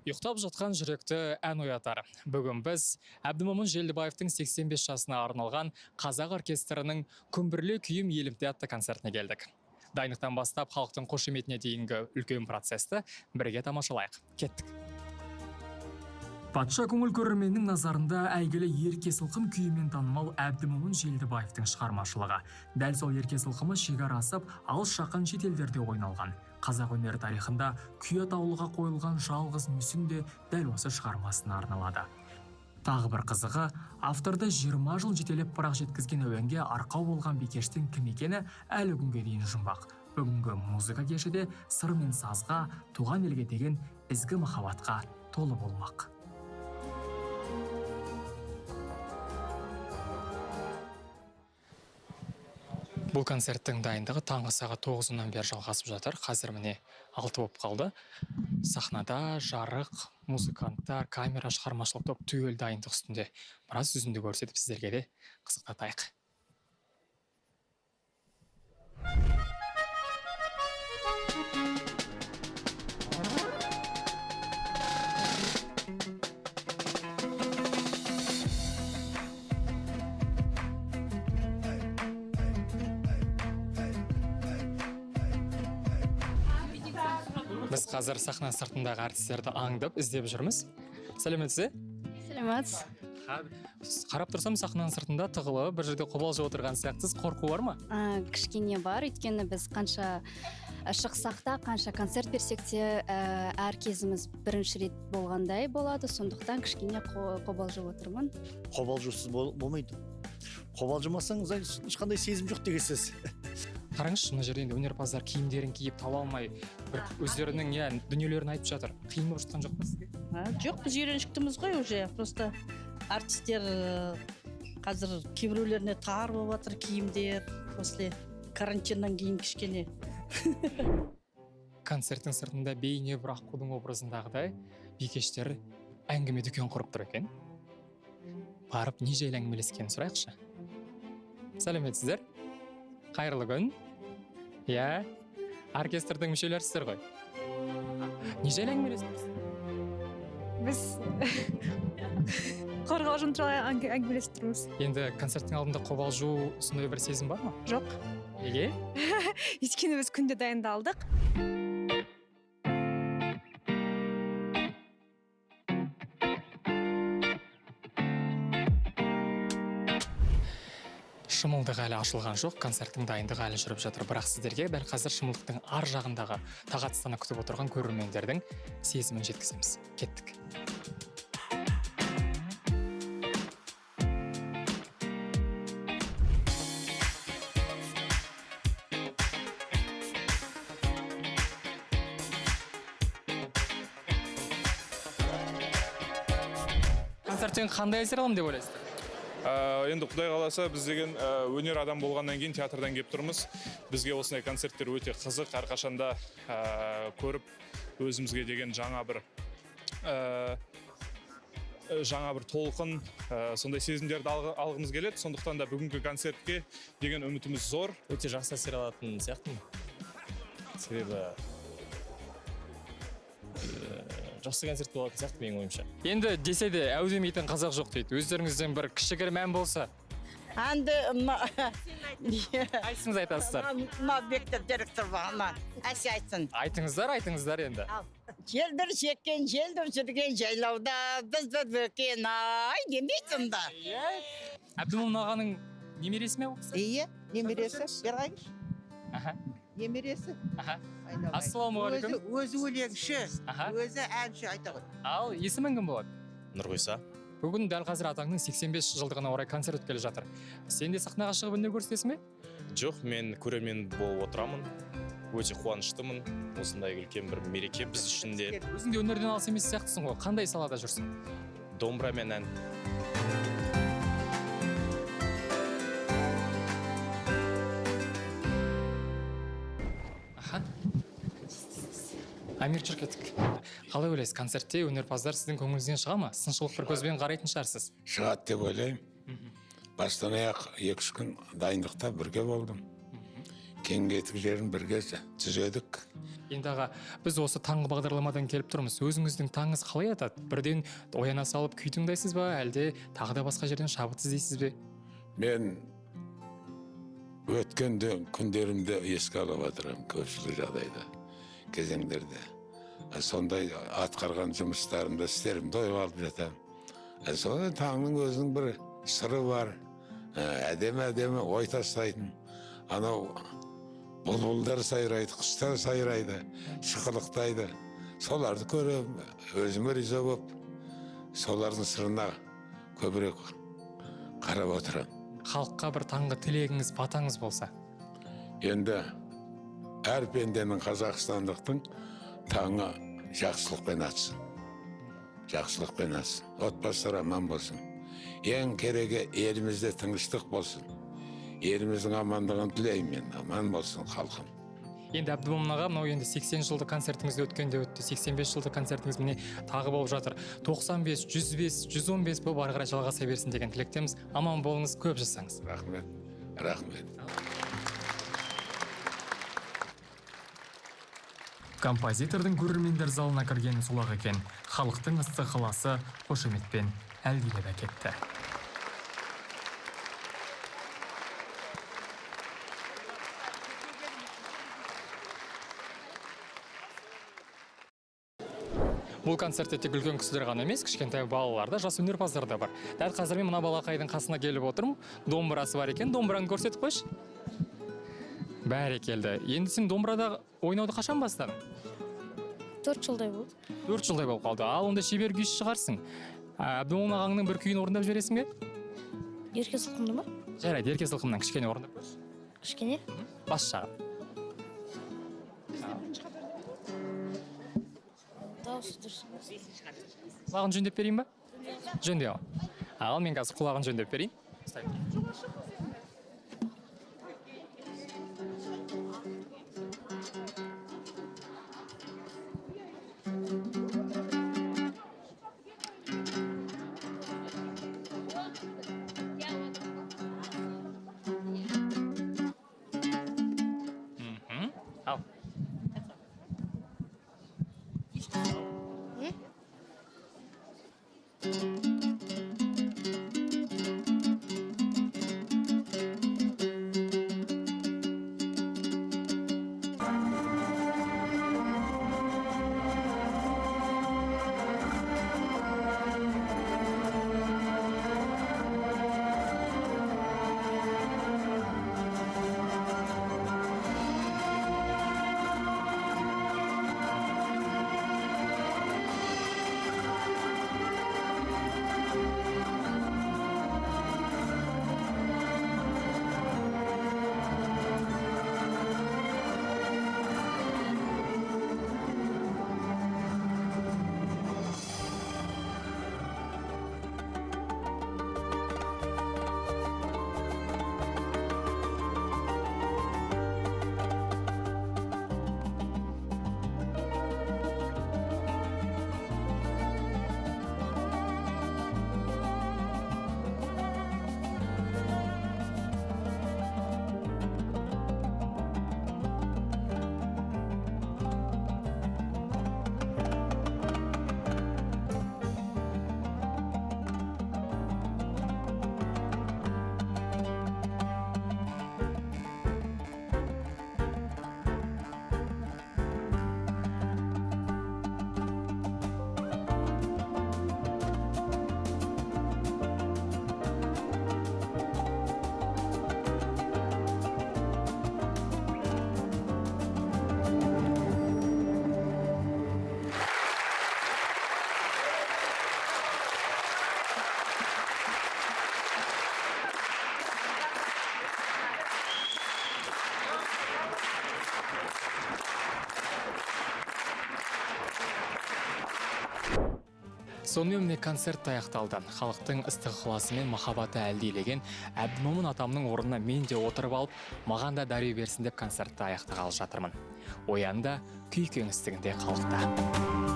Ұйықтап жатқан жүректі ән оятар. Бүгін біз Әбдімомын Желдібаевтың 85 жасына арналған қазақ оркестрінің «Күмбірле күйім елімде» атты концертіне келдік. Дайындықтан бастап халықтың қошеметіне дейінгі үлкен процесті бірге тамашалайық. Кеттік. Патша көңіл көрерменнің назарында әйгілі «Ерке сылқым» күйімен танымал Әбдімомын Желдібаевтың шығармашылығы. Дәл сол «Ерке сылқымы» шекара асып, алыс жақын шетелдерде ойналған. Қазақ өнері тарихында күй атаулыға қойылған жалғыз мүсін де дәл осы шығармасына арналады. Тағы бір қызығы, авторды 20 жыл жетелеп бірақ жеткізген әуенге арқау болған бикештің кім екені әлі күнге дейін жұмбақ. Бүгінгі музыка кеші де сыр мен сазға, туған елге деген ізгі махаббатқа толы болмақ. Бұл концерттің дайындығы таңғы сағат 9-нан бері жалғасып жатыр. Қазір міне 6 болып қалды. Сахнада жарық, музыканттар, камера, шығармашылық топ түгел дайындық үстінде. Біраз үзінді көрсетіп, сіздерге де қызықтатайық. Біз қазір сахна сыртындағы әртістерді аңдып, іздеп жүрміз. Сәлеметсіз? Сәлеметсіз. Қарап тұрсам, сахнаның сыртында тығылып, бір жерде қобалжып отырған сияқтысыз. Қорқу бар ма? Кішкене бар, өйткені біз қанша шықсақ та, қанша концерт берсек те, әр кезіміз бірінші рет болғандай болады, сондықтан кішкене қобалжып отырмын. Қобалжусыз болмайды. Қобалжымасаң, значит, ешқандай сезім жоқ деген сөз. Қараңызшы, мына жерде енді өнерпаздар киімдерін киіп таба алмай, бір өздерінің, иә, дүниелерін айтып жатыр. Қиын болып жатқан жоқ па сізге? А, жоқ, біз үйреншіктіміз ғой уже. Просто артистер қазір кейбіреулеріне тар болып жатыр киімдер, после карантиннан кейін кішкене. Концерттің сыртында бейне бір аққудың образындағыдай бикештер әңгіме дүкен құрып тұр екен. Барып не жайлы әңгімелескенін сұрайықшы. Сәлеметсіздер, қайырлы күн! Иә, оркестрдің мүшелерісіздер ғой. Не жайлы әңгімелесіп тұрсыз? Біз қорғалжын туралы әңгімелесіп тұрмыз. Енді концерттің алдында қобалжу, сондай бір сезім бар ма? Жоқ. Неге? Өйткені біз күнде дайындалдық. Шымылдық әлі ашылған жоқ, концерттің дайындығы әлі жүріп жатыр, бірақ сіздерге дәл қазір шымылдықтың ар жағындағы тағатсыздана күтіп отырған көрермендердің сезімін жеткіземіз. Кеттік. Концерттен қандай әсер аламын деп ойлайсыздар? Енді құдай қаласа, біз деген өнер адам болғаннан кейін театрдан келіп тұрмыз. Бізге осындай концерттер өте қызық, әрқашанда көріп, өзімізге деген жаңа бір толқын, сондай сезімдерді алғымыз келеді. Сондықтан да бүгінгі концертке деген үмітіміз зор. Өте жақсы әсер алатын сияқтымын, себебі жақсы концерт болатын сияқты менің ойымша. Енді десе де, әу демейтін қазақ жоқ дейді. Өздеріңізден бір кішігірім ән болса. Әнді мына Қайсыңыз айтасыздар? Мына Бектер, директор бар, мына Әсе айтсын. Айтыңыздар, айтыңыздар енді. Желдір шеккен, желдір жүрген жайлауда біз бір бөкен ай демейсің да. Әбдімомын ағаның немересі ме ол кісі? Иә, немересі. Бері қараңызшы. Аха. Немересі. Аха. Айналайын. Ассалаумағалейкум. Өзі өлеңші, Аха. өзі әнші, айта ғой. Ал есімің кім болады? Нұрғиса. Бүгін дәл қазір атаңның 85 жылдығына орай концерт өткелі жатыр. Сен де сахнаға шығып өнер көрсетесің бе? Жоқ, мен көрермен болып отырамын. Өте қуаныштымын, осындай үлкен бір мереке біз үшін де. Өзің де өнерден алыс емес сияқтысың ғой. Қандай салада жүрсің? Домбыра мен ән. Аха, Амир, жүр, кеттік. Қалай ойлайсыз, концертте өнерпаздар сіздің көңіліңізден шыға ма? Сыншылық бір көзбен қарайтын шығарсыз. Шығады деп ойлаймын. Бастан аяқ 2-3 күн дайындықта бірге болдым. Кең кетік жерін бірге түзедік. Енді аға, біз осы таңғы бағдарламадан келіп тұрмыз. Өзіңіздің таңыңыз қалай атады? Бірден ояна салып күй тыңдайсыз ба, әлде тағы да басқа жерден шабыт іздейсіз бе? Мен өткен күндерімді еске алып отырамын көпшілік жағдайда, кезеңдерде. Сондай атқарған жұмыстарымды, істерімді ойға алып жатамын. Сондай таңның өзінің бір сыры бар, әдемі-әдемі ой тастайтын. Анау бұлбұлдар сайрайды, құстар сайрайды, шықылықтайды. Соларды көріп, өзіме риза болып, солардың сырына көбірек қарап отырамын. Халыққа бір таңғы тілегіңіз, батаңыз болса? Енді әр пенденің, қазақстандықтың таңы жақсылықпен атсын. Жақсылықпен атсын. Отбасылар аман болсын. Ең керегі елімізде тыныштық болсын. Еліміздің амандығын тілеймін мен. Аман болсын халқым. Енді Әбдімомын аға, мынау енді 80 жылдық концертіңіз өткенде өтті, 85 жылдық концертіңіз міне тағы болып жатыр. 95, 105, 115 болып ары қарай жалғаса берсін деген тілектеміз. Аман болыңыз, көп жасаңыз. Рахмет, рахмет. Композитордың көрермендер залына кіргені сол-ақ екен. Халықтың ыстық ықыласы қошеметпен әлдилеп әкетті. Бұл концертте тек үлкен кісілер ғана емес, кішкентай балалар да, жас өнерпаздар да бар. Дәл қазір мен мына балақайдың қасына келіп отырмын. Домбырасы бар екен, домбыраны көрсетіп қойшы. Бәрекелді. Енді сен домбырада ойнауды қашан бастадың? 4 жылдай болды. 4 жылдай болып қалды. Ал онда шебер күйші шығарсың. Әбдімомын ағаңның бір күйін орындап жібересің бе? Ерке сылқымды ма? Жарайды, Ерке сылқымнан кішкене орындап көрші. Кішкене? Бас жағын. Дауысы дұрыс емес. Құлағын жөндеп берейін ба? Жөндей ал. Ал мен қазір құлағын жөндеп берейін. Ұстай. Ал. Сонымен міне концерт аяқталды. Халықтың ыстық ықыласы мен махаббаты әлдилеген Әбдімомын атамның орнына мен де отырып алып, маған да дәрі берсін деп концертті аяқтағалы жатырмын. Оянда күй кеңістігінде қалықты.